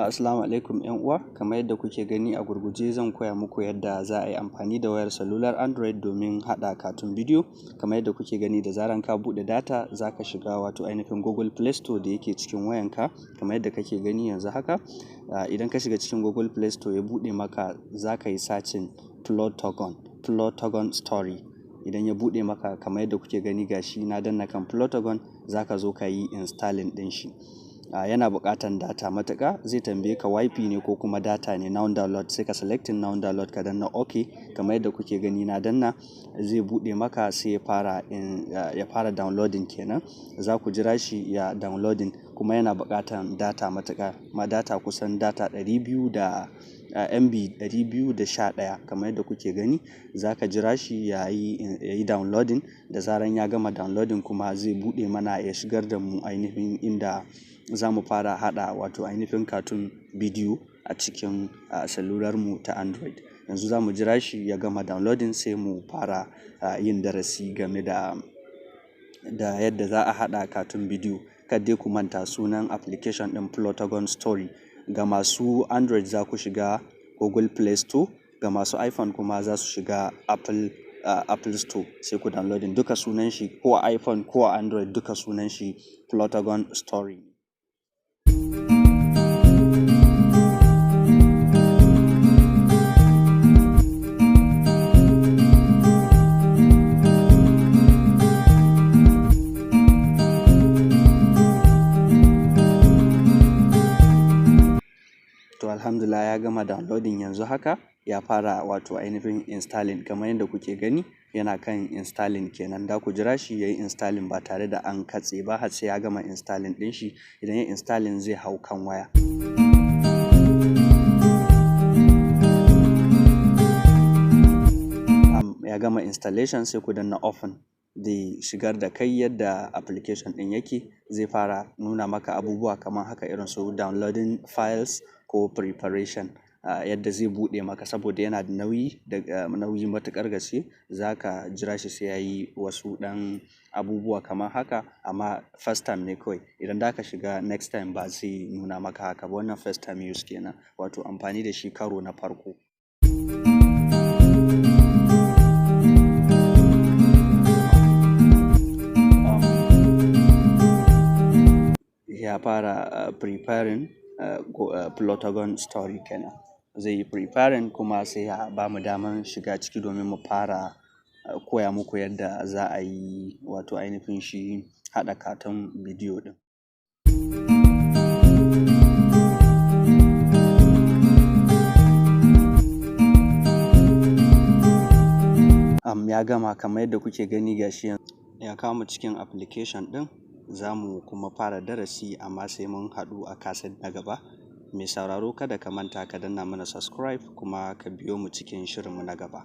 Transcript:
Assalamu alaikum ‘yan uwa, kamar yadda kuke gani, a gurguje zan koya muku yadda za a yi amfani da wayar salular Android domin haɗa cartoon bidiyo. Kamar yadda kuke gani, da zaran ka buɗe data, za ka shiga wato ainihin Google Play Store da yake cikin wayanka, kamar yadda kake gani yanzu haka. Idan ka shiga cikin Google Play Store ya buɗe maka, za ka yi searching Plotagon, Plotagon Story. Idan ya buɗe maka kamar yadda kuke gani, gashi na danna kan Plotagon, za ka zo ka yi installing ɗin shi. Yana buƙatan data matuƙa, zai tambaye ka WiFi ne ko kuma data ne, now download, sai ka selecting now download, ka danna OK. Kamar yadda kuke gani na danna, zai buɗe maka, sai ya fara downloading kenan. Za ku jira shi ya downloading, kuma yana buƙatan data matuƙa, ma data kusan data 200 da MB 211. Kamar yadda kuke gani, za ka jira shi ya yi downloading. Da zaran ya gama downloading kuma, zai buɗe mana, ya shigar da mu ainihin inda za mu fara haɗa wato ainihin cartoon bidiyo a cikin salular mu ta Android. Yanzu za mu jira shi ya gama downloading, sai mu fara yin darasi game da yadda za a haɗa cartoon bidiyo. Kar dai ku manta, sunan application ɗin Plotagon Story. Ga masu Android, za ku shiga Google Play Store, ga masu iPhone kuma za su shiga Apple Store, sai ku downloading. Duka sunan shi, ko a iPhone ko a Android, duka sunan shi Plotagon Story. To, alhamdulillah, ya gama downloading, yanzu haka ya fara wato ainihin installing. Kamar yadda kuke gani, yana kan installing kenan. Da ku jira shi ya yi installing ba tare da an katse ba har sai ya gama installing ɗin shi. Idan ya installing, zai hau kan waya. Ya gama installation, sai ku danna open. Zai shigar da kai yadda application ɗin yake. Zai fara nuna maka abubuwa kamar haka, irin su downloading files ko preparation. Yadda zai buɗe maka, saboda yana da nauyi, da nauyi matuƙar gaske, za ka jira shi sai ya yi wasu ɗan abubuwa kamar haka. Amma first time ne kawai. Idan za ka shiga next time, ba zai nuna maka haka ba. Wannan first time use kenan, wato amfani da shi karo na farko. Ya fara preparing Plotagon Story kenan. Zai yi preparing kuma sai ya bamu daman shiga ciki domin mu fara koya muku yadda za a yi wato ainihin shi haɗa cartoon bidiyo ɗin. Ya gama, kamar yadda kuke gani, gashi ya kawo mu cikin application ɗin. Za mu kuma fara darasi, amma sai mun haɗu a kaset na gaba. Mai sauraro, kada ka manta ka danna mana subscribe kuma ka biyo mu cikin shirinmu na gaba.